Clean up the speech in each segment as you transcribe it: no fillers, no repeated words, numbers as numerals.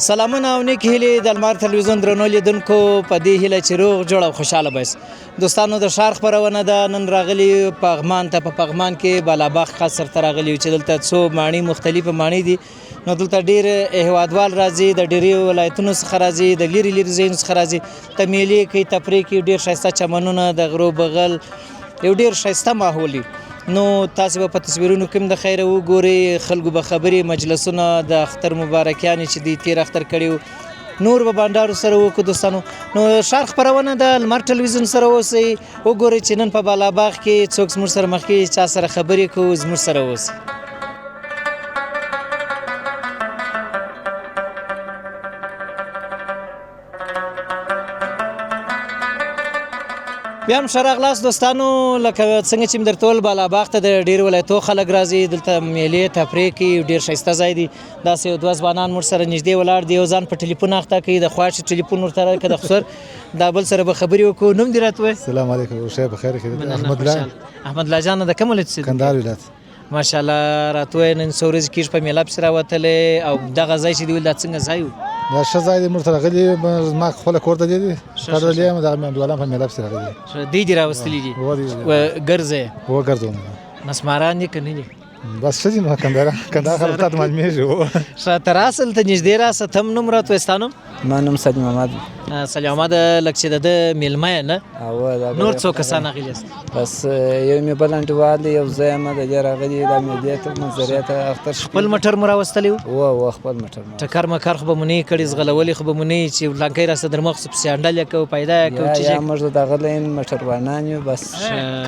سلامونه او نیک هیلې د لمر تلویزیون درنو لیدونکو، په دې هیله چې روغ جوړ او خوشحاله به یاست. دوستانو، د ښار خپرونه ده. نن راغلي پغمان ته، په پغمان کې بالاباغ قصر ته راغلي یو چې دلته څو ماڼۍ، مختلفې ماڼۍ دي. نو دلته ډېر هېوادوال راځي، د ډېریو ولایتونو څخه راځي، د لیرې لیرې ځایونو څخه راځي، ته میلې کوي، تفریح کوي. ډېر ښایسته چمنونه، د غرو بغل یو ډېر ښایسته ماحول وي. نو تاسو به په تصویرونو کې هم د خیره وګورئ، خلکو به خبرې، مجلسونه، د اختر مبارکیانې چې دوی تېر اختر کړي وو، نور به بانډارو سره وکړو. دوستانو، نو ښار خپرونه د لمر ټلویزیون سره اوسئ، وګورئ چې نن په بالاباغ کې څوک زموږ سره مخ کېږي، چا سره خبرې کوو، زموږ سره اوسئ. بیا هم ښه راغلاست دوستانو. لکه څنګه چې مې درته وویل، بالاباغ ته د ډېرو ولایتو خلک راځي، دلته میلې تفریح کوي، ډېر ښایسته ځای دی. داسې یو دوه ځوانان موږ سره نږدې ولاړ دي، یو ځان په ټلیفون اخته کوي، د خواښې ټلیفون ورته راکړه، د خسر دا بل سره به خبرې وکړو. نوم دې راته ووایه. السلام علیکم، شیخ بخیر. مننه، احمد الله. خوشحال. احمد الله جانه، د کوم ولایت څخه؟ کندهار ولایت. ماشاءالله. راته ووایه، نن څو ورځې کېږي په میله پسې راوتلې او دغه ځای چې دی ویل، دا څنګه ځای و؟ دا ښه ځای دی، موږ ته راغلي، ما خپله کور ته دی کډه یم، دغه مې انډیوالان په میله پسې راغلي. ښه، دوی دې راوستلي دي؟ و دي. ګرځې؟ وګرځوم. مسماران دي که نه دي؟ بس ښه دي، نو کندهار خلک ته معلومېږي. ښه، ته راسه، دلته نږدې راسه. ته هم نوم راته وایه، ستا نوم؟ ما نوم سید محمد. سلیم محمد، لکه چې د ده مېلمه یې نه؟ او دا نور څو کسان راغلي یاست؟ بس یو مې بل انډیوال دی، یو زه یم، د دې راغلي دا مېلې ته، منظرې ته، اختر شپې. خپل موټر مو راوستلی و؟ و خپل موټر مو. ټکر مکر خو به مو نه وي کړی، ځغلولي خو به مو نه وي چې لانکۍ راسره در مخ سو، پسې انډل یې کوو، پیدا یې کوو؟ یا چې یا موږ د دغه لاین موټروانان یو، بس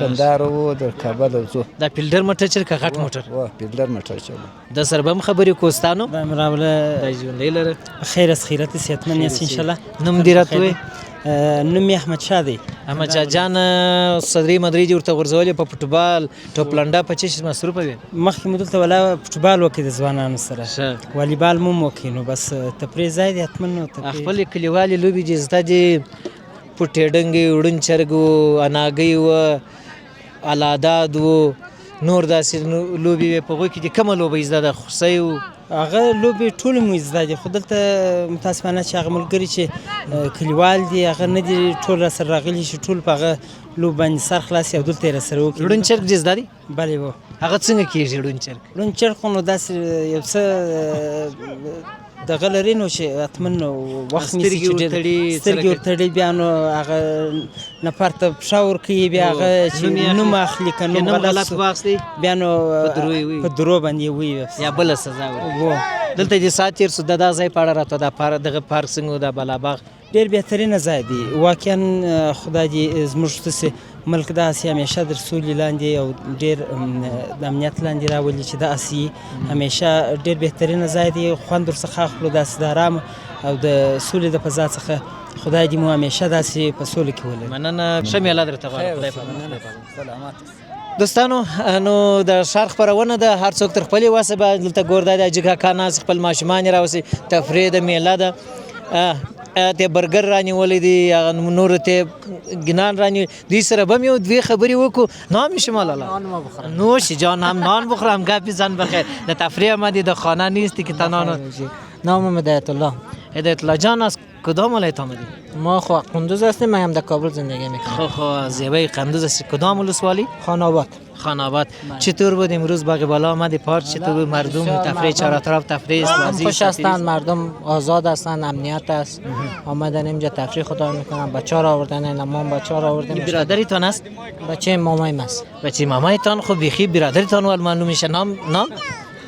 کندهار وو، د کابل ځو. دا فیلډر موټر چې که غټ موټر؟ و فیلډر موټر چلو. د سره به هم خبرې کوو. ستا نوم؟ راوله. خدای ژوندی لره. خیر است، خیرت، صحتمند یاست انشاءالله. نوم دې راته ووایه. نوم مې احمد شاه دی. احمد شاه جان، صدرې مدرې دې ورته غورځولې، په فوټبال، ټوپلنډه، په څه شي مصروفه وې؟ مخکې مو دلته ولا فوټبال وکړ د ځوانانو سره، والیبال مو هم وکړ، نو بس تفریح ځای دی حتما. نو تفریح خپلې کلیوالې لوبې دې زده دي، پټې ډنګې، وړون چرګ و، اناګۍ و، الاداد و، نور داسې لوبې وې. په هغو کې دې کومه لوبه زده ده؟ خوسۍ و؟ هغه لوبې ټولې مو زده دي، خو دلته متاسفانه چې هغه ملګري چې کلیوال دي، هغه نه دي ټول را سره راغلي چې ټول په هغه لوب باندې سر خلاص او دلته یې را سره وکړي. ړوند چرګ دې زده دی؟ بله و. هغه څنګه کېږي ړوند چرګ؟ ړوند چرګ خو نو داسې یو څه دغه لري، نو چې حتما نو وخت نیسي سترګې چې ډېر ورتړي، سترګې څرکه. ورتړي، بیا نو هغه نفر ته پښه ورکوي، بیا هغه چې نوم یې اخلي. نوم اخلي، که نوم که نوم غلط غلط سو، واخلي، بیا نو په درو یې وي. په درو باندې یې وي یا بله سزا ورکوي. و. دلته دې ساعت تېر سو، د دا ځای په اړه راته، دا پارک، دغه پارک څنګه و، دا بالاباغ؟ ډېر بهترینه ځای دی واقعا. خدای دې زموږ داسې ملک داسې همیشه در سولې لاندې او ډېر د امنیت لاندې راولي چې داسې همیشه. ډېر بهترینه ځای دی، خوند ورڅخه اخلو، داسې د ارام او د سولې د فضا څخه. خدای دې مو همیشه داسې په سوله کې ولري. مننه، ښه میله درته غواړم. خدای په امان. سلامت. دوستانو، نو د ښار خپرونه ده، هر څوک تر خپلې وسه به دلته ګور. دا د حاجي کاکا ناست، خپل ماشومان یې راوستي، تفریح ده، میله ده. ته برګر رانیولی دی، هغه نورو ته ګنان رانیولي، دوی سره به هم یو دوې خبرې وکړو. نام شما لالا؟ نوش جان، هم نان بخورم هم گپی زن بخیر. د تفریح آمدی، د خانه نیستی که تنان. نامم هدایت الله. هدایت الله جان، از کدام ولایت آمدی؟ ما خو قندوز هستیم، من هم در کابل زندگی میکنم. خو خو، زیبای قندوز هستی. کدام ولسوالی؟ خان آباد. خان آباد. چطور بود امروز باغ بالا آمدی، پارک چطور بود؟ مردم تفریح، چهار اطراف تفریح است، مردم بازی خوش است، هستند، مردم آزاد هستند، امنیت است، آمدن اینجا تفریح خدا میکنن، بچه را آوردن، این ما هم بچه را آوردیم. برادریتان است؟ بچه مامایم است. بچه مامایتان. خب بیخی برادریتان ول معلوم میشه. نام؟ نام؟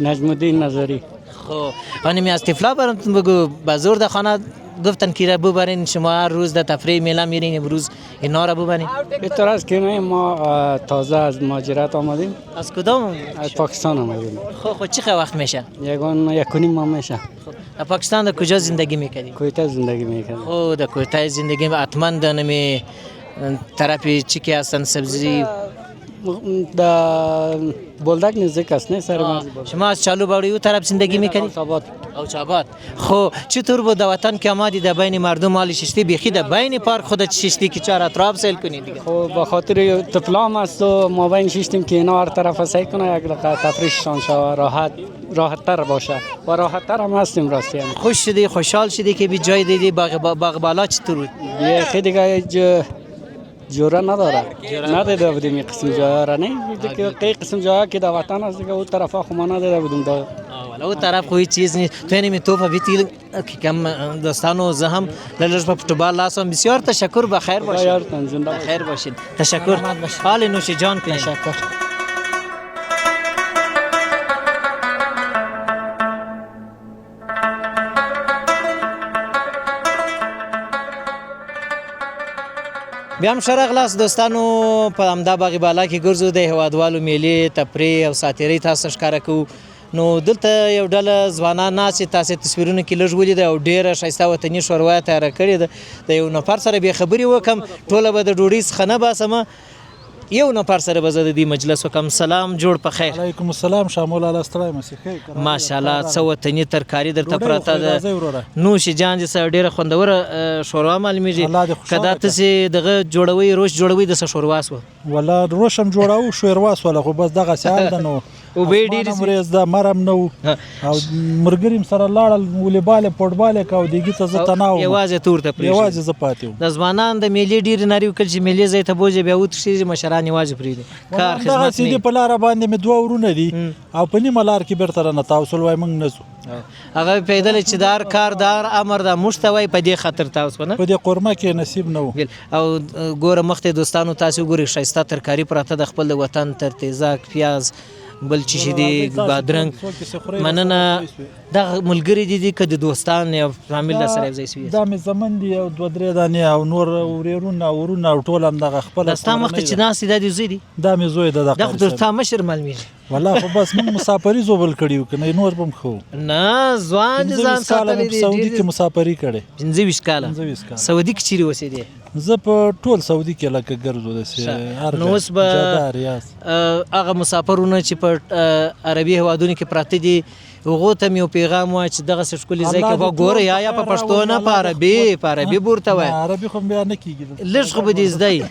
نجم الدین نظری. خب آنمی از طفلا براتون بگو، به زور در خانه گفتن که را ببرین، شما هر روز در تفریح میله میرین، امروز اینا را ببرین؟ بهتر است که نه، ما تازه از مهاجرت آمدیم. از کدام؟ از پاکستان آمدیم. خب خب، چه وقت میشه؟ یگان 1.5 ماه میشه. خب در پاکستان در کجا زندگی میکردی؟ کویته زندگی میکردیم. خب در کویته زندگی، حتما در نمی طرف چی که هستن سبزی؟ در بولدک نزدیک است، نه سر مرز بولدک. شما از چالو باوری او طرف زندگی میکردی؟ آباد. او چابات خو چطور بود در وطن که آمدی در بین مردم حال ششتی بیخی در بین پارک خودت ششتی که چهار اطراف سیل کنی دیگه. خب به خاطر طفلام است و ما بین ششتیم که اینا هر طرف سعی کنه یک دقیقه تفریحشان شوه، راحت تر باشه و راحت تر هم هستیم راستی هم. خوش شدی، خوشحال شدی که بی جای دیدی؟ باغ بالا چطور بود؟ بیخی دیگه هیچ جوره نداره، ندیده بودیم این قسم جاها را، نه دیگه قسم جاها که در وطن است دیگه اون طرفا خو ما ندیده بودیم دا. ولا او طرف خو هیڅ چیز نیست. تو یعنی توپ بیتی که کم دوستانو زه هم لږ په فوټبال لاس وم. بسیار تشکر، بخیر باشید. یارتان زنده باشید. بخیر باشید، تشکر. حال نوش جان کنید. تشکر. بیا هم ښه راغلاست دوستانو، په همدا باغ بالا کې ګرځو، د هېوادوالو میلې، تفریح او ساتیرۍ تاسو ته ښکاره کوو. نو دلته یو ډله ځوانان ناست چې تاسې تصویرونو کې لږ ولیده او ډېره ښایسته وطني ښوروا یې تیاره کړې ده. د یو نفر سره بې خبرې وکړم، ټوله به د ډوډۍ څخه نه باسم، یو نفر سره به زه د دې مجلس وکړم. سلام، جوړ په خیر. علیکم السلام شامل الله، ستړی مه شې، ښه یې؟ ماشاءالله، څه وطني ترکاري درته ډوډۍ پرته وخورئ، ده. راځئ وروره. نوش جان دې سره، ډېره خوندوره ښوروا معلومیږي. الله دې خوشحاله که دا کړه. تاسې دغه جوړوئ، روش جوړوئ، د څه ښوروا سوه؟ ولا روش هم جوړاو، شوروا سوله، خو بس دغه سیال ده نو. اوبه یې اسمان ډېرې هم سوې. ورېځ ده، مرم نه و او ملګري مې سره لاړل، والیبال یې فوټبال یې کاوه، دیګي ته زه تنها وم. یوازې ته ورته پرېږدي. یوازې زه پاتې وم. د ځوانان د میلې ډېرې نارې وکړل چې میلې ځای ته بوځي، بیا وتښتېږي، مشران یوازې پرېږدي، کار دغه خدمت سې دي. نه. په لاره باندې مې دوه ورونه دي او په نیمه لار کې بیرته رانه تاو سول، وای موږ نه ځو. هغه پیدل چې د هر کار د هر امر دا موږ ته وای، په دې خاطر تاسو نه په دې قورمه کې نصیب نه و. او ګوره مخته دوستانو، تاسو وګورئ، ښایسته ترکاري پراته د خپل وطن، تر تیزاک، پیاز، بل چې شي دي، بادرنګ. مننه. دغه ملګري دي دي که د دوستان یا فامیل د سره یو ځای سوي؟ دا مې زمن دي او دوه درې دانې او نور ورېرونه ورونه او ټول همدغه خپله دا ستا مخته کورنۍ چې ده. ناست دی، دا دې زوی دی؟ دا مې زوی ده. دا خو تر تا مشر معلومیږي. والله خو بس موږ مسافري زوبل کړي یو، که نه نور به هم ښه وو. نه، ځوان دې ځان 25 کاله ساتلی مې په دی. سعودي کې مسافري کړې. 25 کاله؟ 25 کاله. سعودي کې چیرې اوسېدې؟ زه په ټول سعودي کې لکه ګرځو داسې هر نو ځای. اوس به جده، ریاض. هغه مسافرونه چې په عربي هیوادونو کې پراته دي، هغو ته مې یو پیغام وایه چې دغسې ښکلي ځای کې الله دې وګوره، ټول یا په یا په خیر پښتو راولي، نه، په الله دې عربي، په عربي به ورته نه، وایه. عربي خو بیا نه کېږي دلته. لږ خو به دې زده وي.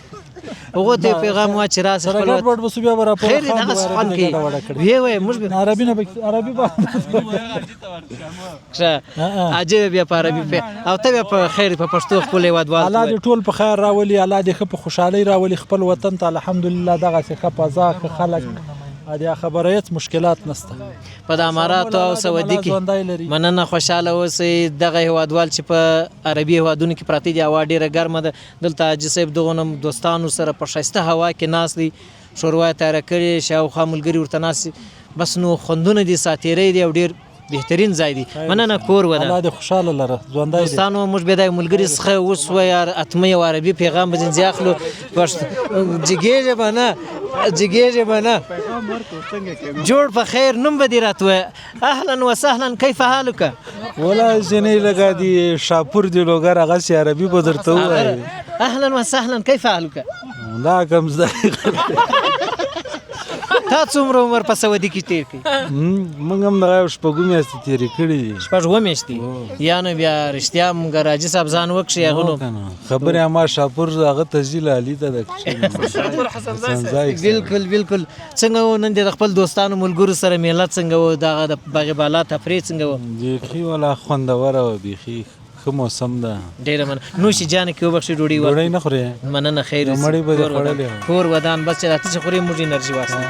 هغو ته یو پیغام وایه چې راسه سره خپل ګډ وډ به سو، بیا به راپورې خیر دی، خاندو، دغسې عربي خوند نه کوي. ګډه وډه کړې. ویې وایه موږ به نه، عربي نه به عربي به ښه عجیبه بیا په عربي او ته بیا په خیر په پښتو خپل هیوادوال ته الله وایه. دې ټول په خیر راولي، الله دې ښه په خوشحالۍ راولي خپل وطن ته. الحمدلله دغسې ښه فضا، ښه خلک، دې خبره هېڅ مشکلات نشته. په د اماراتو او الله دې سعودي ملا ژوندی کې. لري. مننه، خوشحاله اوسئ. دغه هیوادوال چې په عربي هیوادونو کې پراته دي، هوا ډیره ګرمه ده، دلته حاجي صاحب دغو نم دوستانو سره په ښایسته هوا کې ناست دی، ښوروا یې تیاره کړې، شاوخوا ملګري ورته ناست دي، بس نو خوندونه دي، ساتیرۍ دي او ډیر بهترین ځای دی. مننه، کور وده. الله دې خوشحاله لره، ژوندی دې. دوستانو، موږ به د یو ملګري څخه اوس وایي اتمه یو عربي پیغام به ځینې اخلو. پښتو جګېږي به نه، جګېږي به نه. جوړ په خیر، نوم به دې راته ووایه. اهلا وسهلا، کیف حالک؟ ولا ځینې لګا دی شاپور دی لوګر، هغسې عربي به درته ووایي. اهلا وسهلا، کیف حالک؟ دا کوم ځای؟ تا څومره عمر په سعودي کې تیر کړ؟ موږ هم دغه یو شپږو میاشتې تېرې کړې دي. شپږ اووه میاشتې؟ یا نو بیا رښتیا موږ راجي صاحب ځان وکښي هغه نو. که نه خبرې ما شاپور هغه ته ځي لالي ته د حسن. بالکل بالکل. څنګه و نن دې د خپل دوستانو ملګرو سره میله؟ څنګه و دغه د باغ بالا تفریح څنګه و؟ بیخي ولا خوندوره وه، بیخي ښه موسم ده. ډېره مننه، نوشي جان کې وبخښي، ډوډۍ وخت. ډوډۍ نه خورې؟ مننه، خیر نو اوسې. مړۍ به دې کور ودان. خوړلې وه. کور ودان، بس چې راته چې خورې موږ انرژي واخلو.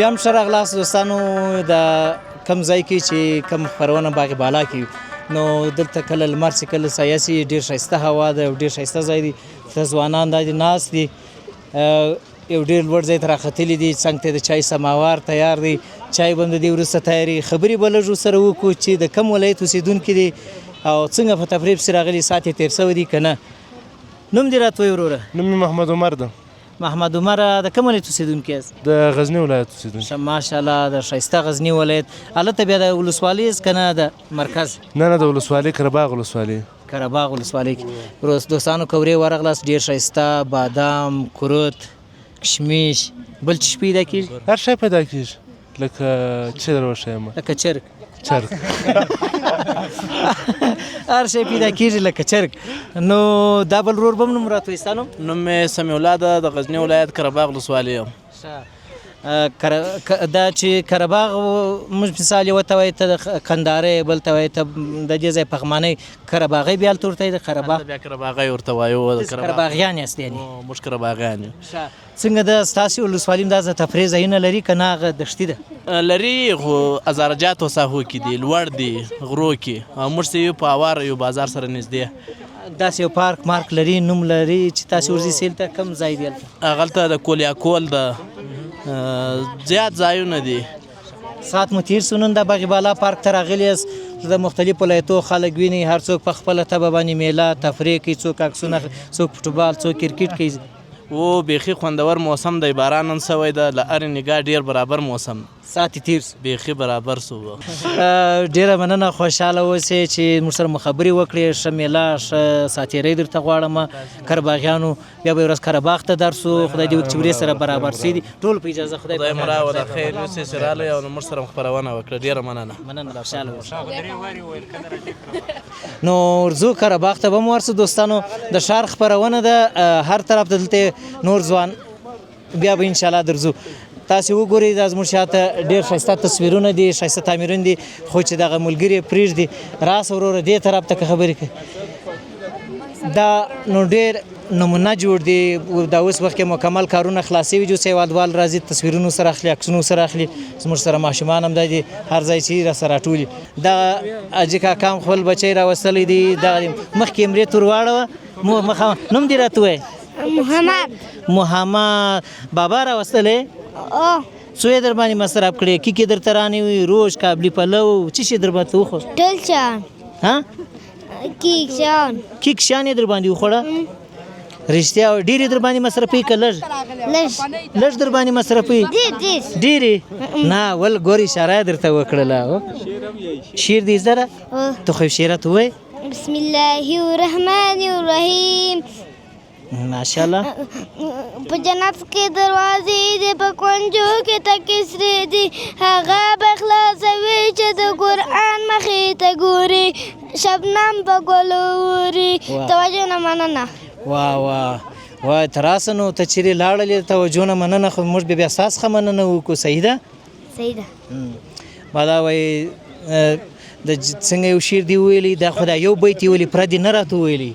بیا هم ښه راغلاست دوستانو. د کم ځای کې چې کم خپرونه باغ بالا کې یو، نو دلته کله لمر چې کله سایه سي، ډېر ښایسته هوا ده او ډېر ښایسته ځای دی. ته ځوانان دا دي ناست دي، یو ډېر لوړ ځای ته راختلي دي، څنګ ته د چای سماوار تیار دی، چای به هم د دې وروسته تیارېږي. خبرې به لږ ورسره وکړو چې د کم ولایت اوسېدونکي دي او څنګه په تفریح پسې راغلي، ساعت یې تېر سوی دی که نه. نوم دې راته ووایه وروره. نوم مې محمد عمر ده. محمد عمر، د کوم ولایت اوسېدونکی یاست؟ د غزني ولایت اوسېدونکی. ښه، ماشاءالله، د ښایسته غزني ولایت. هلته بیا د ولسوالۍ یاست که نه د مرکز؟ نه نه، د ولسوالۍ، قرهباغ ولسوالۍ. قرهباغ ولسوالۍ کې. دوستانو کورې ورغلاست، ډېر ښایسته بادام، کروت، کشمش، بل څه پیدا کیږي؟ هر شی پیدا کیږي، لکه چې در وښیم. لکه چرګ. چرګ. هر شی پیدا کیږي لکه چرګ. نو دا بل ورور به هم نوم راته وایي، ستا نوم؟ نوم مې سمیع الله ده، د غزني ولایت قرهباغ ولسوالۍ یم. دا چې قرهباغ موږ مثال یو ته وایي ته د کندهارۍ، بل ته وایي ته د دې ځای پغمانۍ، قرهباغۍ بیا هلته ورته وایي د قرهباغ؟ بیا قرهباغۍ ورته وایو. قرهباغیان یاست یعنې؟ موږ قرهباغیان یو. څنګه ده ستاسې ولسوالي هم دا تفریح ځایونه لري که نه هغه دښتي ده؟ لري، خو هزارجاتو ساحو کې دي، لوړ دي غرو کې، او موږ چې یو په اواره یو بازار سره نږدې. داسې یو پارک مارک لري، نوم لري چې تاسې ورځئ سیل ته؟ کوم ځای دی هلته؟ هغلته د کولیاکول ده، زیات ځایونه دي. ساعت مو تېر سو، نن د باغ بالا پارک ته راغلي یاست، د مختلفو ولایتو خلک وینئ، هر څوک په خپله تبه باندې میله تفریح کوي، څوک عکسونه اخلي، څوک فوټبال، څوک کرکټ کوي. و بیخي خوندور موسم دی، باران هم سوی ده، له هرې نګاه ډېر برابر موسم. ساعت یې تېر سو، بیخي برابر سو. ډېره مننه، خوشحاله اوسې چې موږ سره مو خبرې وکړې. ښه میله، ښه ساعتېری درته غواړم. قرباغیانو بیا به یو ورځ قرهباغ ته درسو، خدای دې وکړي چې ورې سره برابر سي دي. ټول په اجازه، خدای خدای مو راوله، خیر یوسې چې راغلی او موږ سره مو خپرونه وکړه، ډېره مننه. مننه، خوشحاله اوسې. نو ورځو قرهباغ ته به مو ورسو. دوستانو د ښار خپرونه ده، هر طرف ته دلته نور ځوان بیا به انشاءالله درځو. تاسې وګورئ دا زموږ شاته ډېر ښایسته تصویرونه دي، ښایسته تعمیرونه دي، خو چې دغه ملګري یې پرېږدي. راسه وروره دې طرف ته که خبرې کوي. دا نو ډېر نمونه جوړ دي، دا اوس وخت کې مکمل کارونه خلاص شوي دي، اوس هېوادوال راځي تصویرونو سره اخلي، عکسونو سره اخلي. زموږ سره ماشومان هم دا دي، هر ځای چې را سره راټولي. دا حاجي کاکا هم خپل بچی راوستلی دی، دغه مخکې یې مرې تور واړوه. مخه نوم دې راته ووایه. محمد. محمد بابا راوستلی؟ څو یې در باندې مصرف کړې؟ کیکې درته رانیوي، روش، کابلي پلو، څه شي در باندې وخوړ؟ ټول شیان. ها؟ کیک شیان. کیک شیان یې در باندې وخوړه؟ رښتیا ډېرې در باندې مصرفوي که لږ؟ لږ. لږ در باندې مصرفوي؟ ډېر ډېر. ډېرې؟ نه ول ګورې اشاره یې درته وکړله. شعر دې زده ده؟ ته خو یو شعر راته ووایې. بسم الله الرحمن الرحیم. ماشاءالله. په جنت کې دروازې دي، په کونجو کې تکې سرې دي، هغه به خلاصوي چې د قرآن مخې ته ګوري، شبنم په ګلو اوري. توجه نه مننه. واه واه واه، ته راسه نو، ته چیرې لاړلې؟ توجه نه مننه، خو موږ به بیا ستا څخه مننه وکړو. صحیح ده؟ صحیح ده. ما دا وایي د څنګه یو شعر دی ویلی، دا خو دا یو بیت یې ویلی، پردي نه راته ویلی.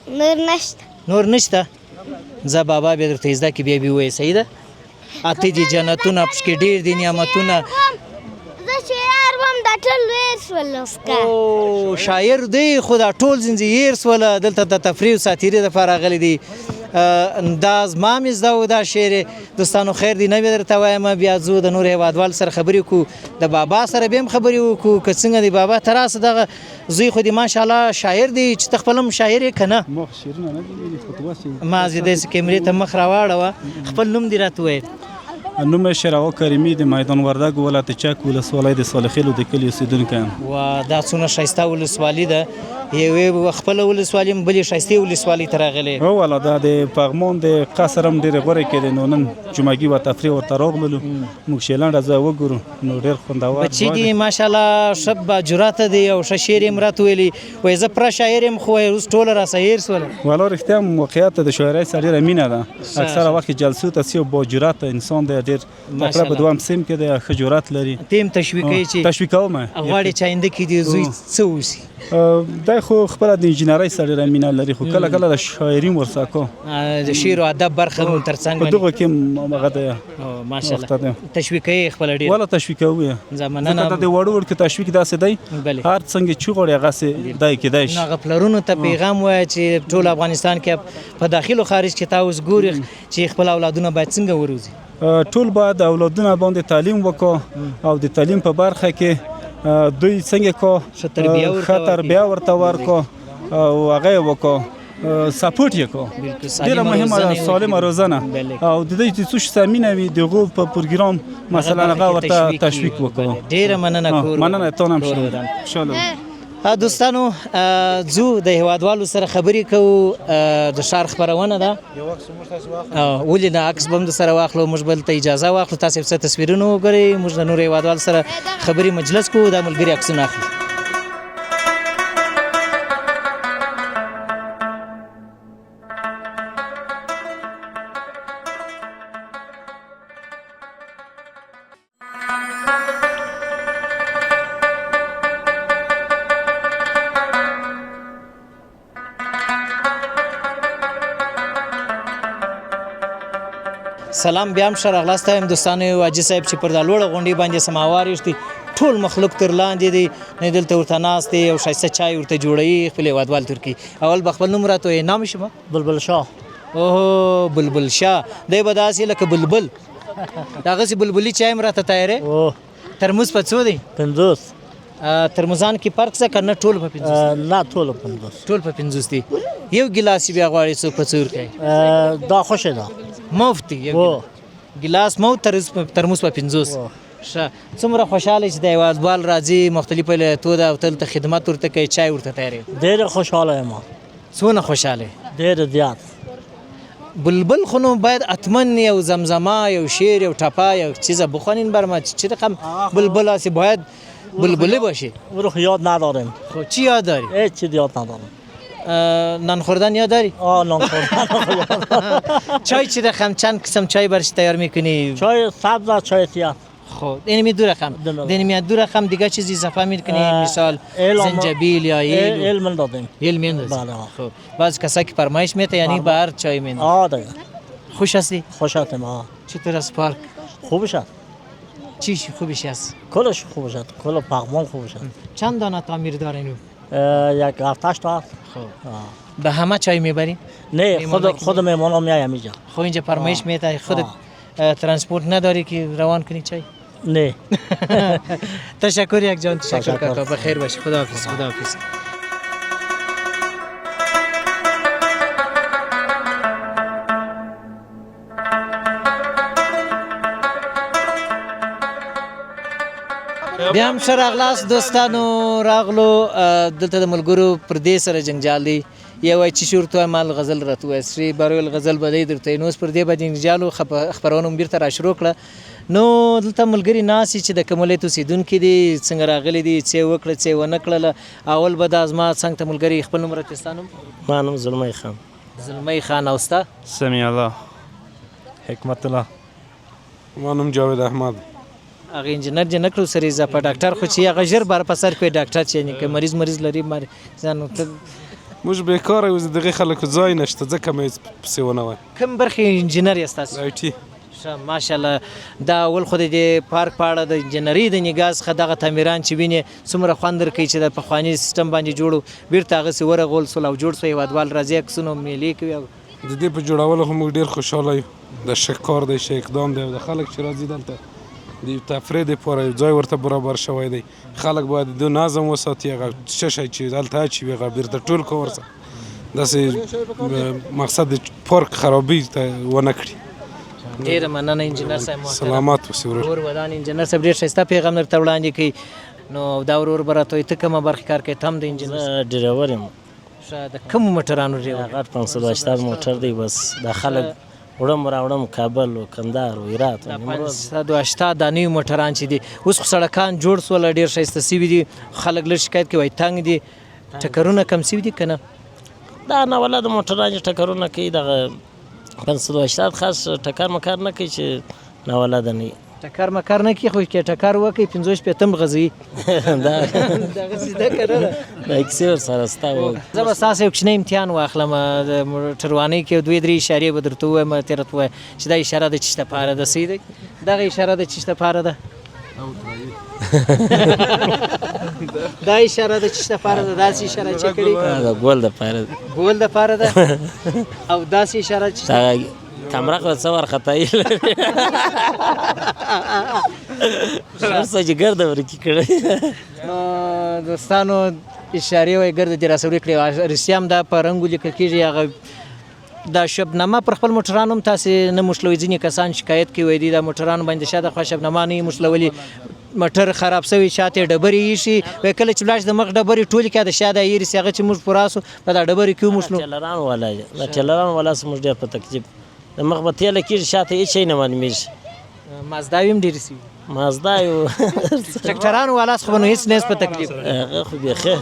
نور نشته. نور نشته؟ ځه بابا بیا درته زده کړي، بیا به ووایې. صحیح ده؟ اته دي جنتونه پکې ډېر دي نعمتونه. زه شاعر وم، دا ټول ویر سول اوس که. او شاعر دی خو دا ټول ځینځي هېر سوله، دلته د تفریح او ساتیري دپاره راغلي دي. دا زما مې زده و دا شعر. دوستانو خیر دی، نه بیا درته وایم، بیا ځو د نور هېوادوال سره خبرې وکړو، د بابا سره بیا هم خبرې وکړو که څنګه دی. بابا ته راسه، دغه زوی خو دې ماشاءالله شاعر دی، چې ته خپل هم شاعر یې که نه؟ ما خو شعرونه نه دي ویلي، خو ته واسې. ما زه داسې کیمرې ته مخ راواړوه. خپل نوم دې راته ووایه. نوم مې شېر آغا کریمي، د میدان وردګ ولایت چک ولسوالۍ د صالحخېلو د کلي اوسېدونکی یم. وا، دا څونه ښایسته ولسوالي ده، یوې خپله ولسوالي هم بلې ښایستې ولسوالۍ ته راغلې. هو والا، دا د پغمان د قصر هم ډېرې غوړې کېدې، نو نن جمعګي و تفریح ورته راغللو، موږ چې لنډه ځای وګورو، نو ډېر خوندور بچي دي ماشاءالله، ښه باجرأته دی او ښه شعر یې هم راته ویلي. وایي زه پوره شاعر یم، خو وایي اوس ټوله راسره هېر سوله. والا رښتیا هم واقعیت د شاعرۍ سره ډېره مینه ده، اکثره وخت جلسو ته ځي او باجرأته انسان دی، ډېر تکړه په دوهم سیم کې دی، ښه جرأت لري. ته هم تشویقوي چې تشویقوم؟ غواړي چې آینده کې دې زوی څه اوسي؟ دی خو خپله د انجینرۍ سره ډېره مینه لري، خو کله کله د شاعري هم ورسره کوم. د شعر او ادب برخه هم ترڅنګ په دغو کې هم هغه دی. ماشاءالله، تشویقوي خپله ډېر. والا تشویقوي. مننه. ځکه د وړو وړوکي تشویق داسې دی، هر څنګه چې غواړي هغسې دی کېدای شي. نو هغه پلرونو ته پیغام وایه چې ټول افغانستان کې په داخل او خارج کې تا اوس ګوري چې خپل اولادونه باید څنګه وروزي؟ ټول باید اولادونه باندې تعلیم وکړو، او د تعلیم په برخه کې دوی څنګه کو ښه تربیه ورته ورکړو او هغه یې وکړو. سپورټ یې کو ډیره مهمه ده سالمه روزنه او د دې چې څه سمینه وي دغه په پروګرام مثلا هغه ورته تشویق وکړو. ډیره مننه کور. مننه ته هم خوشاله. دوستانو ځو د هیوادوالو سره خبرې کوو، د ښار خپرونه ده. ولې نه عکس به هم درسره واخلو، موږ بل ته اجازه واخلو، تاسې څه تصویرونه وګورئ، موږ د نورو هیوادوالو سره خبرې مجلس کوو، دا ملګري عکسونه اخلي. سلام بیا هم ښه راغلاست وایم دوستانو. حاجي صاحب چې پر دا لوړه غونډۍ باندې سماوار ایښی، ټول مخلوق تر لاندې دی، نه دلته ورته ناست دی او ښایسته چای ورته جوړوي، خپل هېوادوال ترکي. اول به خپل نوم راته ووایې. نام شما؟ بلبل شاه. اوه بلبل شاه دی به داسې لکه بلبل، دغسې بلبلي چای هم راته تیارې. ترموز په څو دی؟ 50. ترموزان کې فرق څه که نه ټول په 50؟ نه ټول په 50. ټول په 50 دي. یو ګیلاس بیا غواړي څوک په څو ورکوي؟ دا خوښه ده مفت دی. یو ګیلاس مو ترموز په 50. ښه څومره خوشحاله چې د هېوادوال راځي مختلفو ولایتو ده او تل ته خدمت ورته کوي، چای ورته تیاروي. ډېر خوشحاله یم. څونه خوشحاله؟ ډېر زیات. بلبل خو نو باید حتما یو زمزمه، یو شعر، یو ټپه، یو چیز بخوانین بر ما. چې رقم بلبل هسې باید بلبلی باشی. او رو یاد ندارم. خب چی یاد داری؟ هیچ چیز یاد ندارم. نان خوردن یاد داری؟ آه نان خوردن. چای چی رقم چند قسم چای برش تیار میکنی؟ چای سبز و چای سیاه. خب اینمی دو رقم. اینمی دو رقم دیگه چیزی اضافه میکنی؟ مثال زنجبیل یا ایل؟ ایل من دادیم. ایل میندازی؟ بله. خب بعض کسا که فرمایش میته یعنی به هر چای میندازی. آه دیگه. خوش هستی؟ خوش هستم. آه. چطور است پارک؟ خوبش است. چیش خوبش است؟ کلش خوبش است. کل پغمان خوبش است. چند دانه تعمیر داره اینو؟ یک 7-8 تا است. خب به همه چای میبری؟ نه خود مهمان ها میایم اینجا. خب اینجا فرمایش میته خودت ترانسپورت نداری که روان کنی چای؟ نه. تشکر یک جان، تشکر کاکا، بخیر باشی، خداحافظ. خداحافظ. بیا هم ښه راغلاست دوستانو. راغلو دلته د ملګرو پر دې سره جنجال دی. یو وایي چې ورته ووایم مال غزل راته ووایه، سرې برویل غزل به دی درته. نو اوس پر دې باندې جنجال و، خپرونه مو بېرته راشروع کړه. نو دلته ملګري ناست چې د کوم ولایت اوسېدونکي دي، څنګه راغلي دي، څه یې وکړه څه یې ونه کړله. اول به دا زما څنګ ته ملګري خپل نوم راته ستا نوم؟ ما نوم زلمی خان. زلمی خان. او ستا؟ سمیع الله. حکمت الله. ما نوم جاوید احمد. هغه انجینر دې نه کړو سره اضافه ډاکټر خو چې هغه ژر بار په سر کوي ډاکټر چې یعنې که مریض لري ځان موږ بېکاره یو، دغې خلکو ځای نشته ځکه مې هېڅ پسې ونه وایي. کوم برخې انجینر یاست تاسو؟ آی ټي. ښه ماشاءالله. دا اول خو د دې پارک په اړه د انجینرۍ د نګاه څخه دغه تعمیران چې وینې څومره خوند درکوي چې د پخواني سیستم باندې جوړو بیرته هغسې ورغول سول او جوړ سو. هېوادوال راځي عکسونه میلې کوي. د دې په جوړولو خو موږ ډېر خوشحاله یو. د ښه کار دی، ښه اقدام دی او د خلک چې راځي دلته د تفریح دپاره یو ځای ورته برابر شوی دی. خلک باید د نظم وساتي، هغه څه شی چې دلته اچوي هغه بېرته ټول کړه ورڅخه، داسې مقصد د پارک خرابي ته ونه کړي. ډېره مننه انجینر صاحب محترم. سلامت اوسې ورور. ورور ودان انجینر صاحب ډېر ښایسته پیغام درته وړاندې کوي. نو دا ورور به راته وایي ته کومه برخې کار کوې؟ ته هم د انجینر؟ زه ډریور یم. ښه د کومو موټرانو ډریور؟ غټ 580 موټر دی، بس دا خلک وړم راوړم کابل و کندهار و هرات و نیمروز. 580 دا نوي موټران چې دي اوس خو سړکان جوړ سول ډېر ښایسته سوي دي، خلک لږ شکایت کوي وایي تنګ دي، ټکرونه کم سوي دي که نه؟ دا ناولده موټران چې ټکرونه کوي دغه 580 خاص ټکر مکر نه کوي چې ناولده نه وي. ټکر مکر نه کوي خو که ټکر وکړي 65 غځوي. دغسې ده که نه ده؟ دا کیسې ورسره سته. زه به ستاسو یو کوچنی امتحان واخلم. د موټروانۍ کې دوې درې اشارې به درته ووایم، ته راته ووایه چې دا اشاره د چیش دپاره ده. صحیح دی؟ دغه اشاره د چیش دپاره ده؟ دا اشاره د چیش دپاره ده؟ داسې اشاره چې کړې؟ د ګل دپاره ده. ګل دپاره ده. او داسې اشاره چې تمرق څه وارخطایي لري، هر څه چې ګرده ورکې کړی. نو دوستانو اشارې وای ګرده دې راسره کړې. رښتیا هم دا په رنګو لیکل کېږي. هغه دا شبنامه پر خپل موټرانو هم تاسې نه موښلوئ. ځینې کسان شکایت کوي، وایي دا موټرانو باندې شا د خوا شبنامه نه یې موښلولې، موټر خراب شوی، شاته یې ډبرې ایښي. وایي کله چې لاړ شي د مخ ډبرې ټولې کړه، د شا دا ایرې سي، هغه چې موږ پوره سو په دا ډبرې کې وموښلو. ټیلران والا دي، دا ټیلران والا څخه موږ ډېر په تکلیف، د مخ به تېله کېږي، شاته هېڅ شی نه معلومېږي. مازداوي هم ډېرې سوي. مازدا یو ټریکټرانو والا څخه به نو هېڅ نه په تکلیف. هغه خو بیخي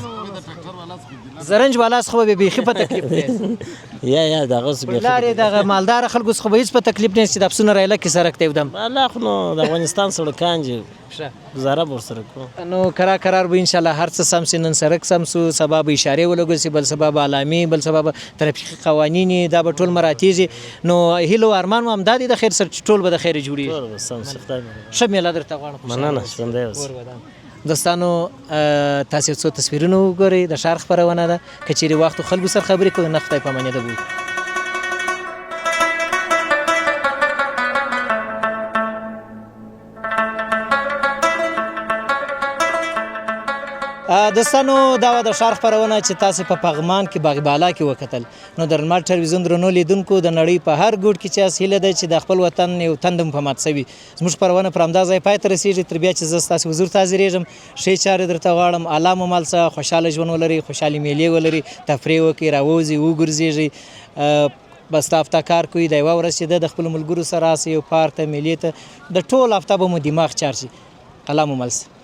زرنج والا څخه به بیخي په تکلیف نه. یا یا دغه څه بیخي لارې دغه مالدار خلکو څخه به هېڅ په تکلیف نه چې د افسونه رایله کې سرک دی ودم. الله خو نو د افغانستان سړکان دي، ګزاره به ورسره کوو. نو کرار کرار به ان شاء الله هر څه سم سي. نن سرک سم سو، سبا به اشارې ولګول سي، بل سبا به علامې، بل سبا به ترافیکي قوانین، دا به ټول مراتېږي. نو هیله او ارمان مو همدا دی د خیر سره چې ټول به د خیره جوړېږي. ټول به سم سي، خدای مهربان. ښه مېله درته غواړم. مننه، ژوندی اوسې. دوستانو تاسو څو تصویرونه وګورئ، د ښار خپرونه ده. که چیرې وخت خلکو سره خبرې کوو، نه خدای پاماني ده بوو. دوستانو دا وه د ښار خپرونه چې تاسو په پغمان کې باغ بالا کې وکتل. نو د لمر ټلویزیون درنو لیدونکو د نړۍ په هر ګوټ کې چې یاست، هیله ده چې د خپل وطن یو تندم په مات سوي. زموږ خپرونه پر همدا ځای پای ته رسېږي. تر بیا چې زه ستاسو حضور ته حاضرېږم، ښې چارې درته غواړم. الله مو مل شه، خوشحاله ژوند ولرئ، خوشحالې میلې ولرئ، تفریح وکړئ، راووځئ، وګرځېږئ. بس دا هفته کار کوئ، دا یوه ورځ چې ده د خپلو ملګرو سره راسئ یو پارک ته، میلې ته، د ټول هفته به مو دماغ چارج شي. الله مو مل شه.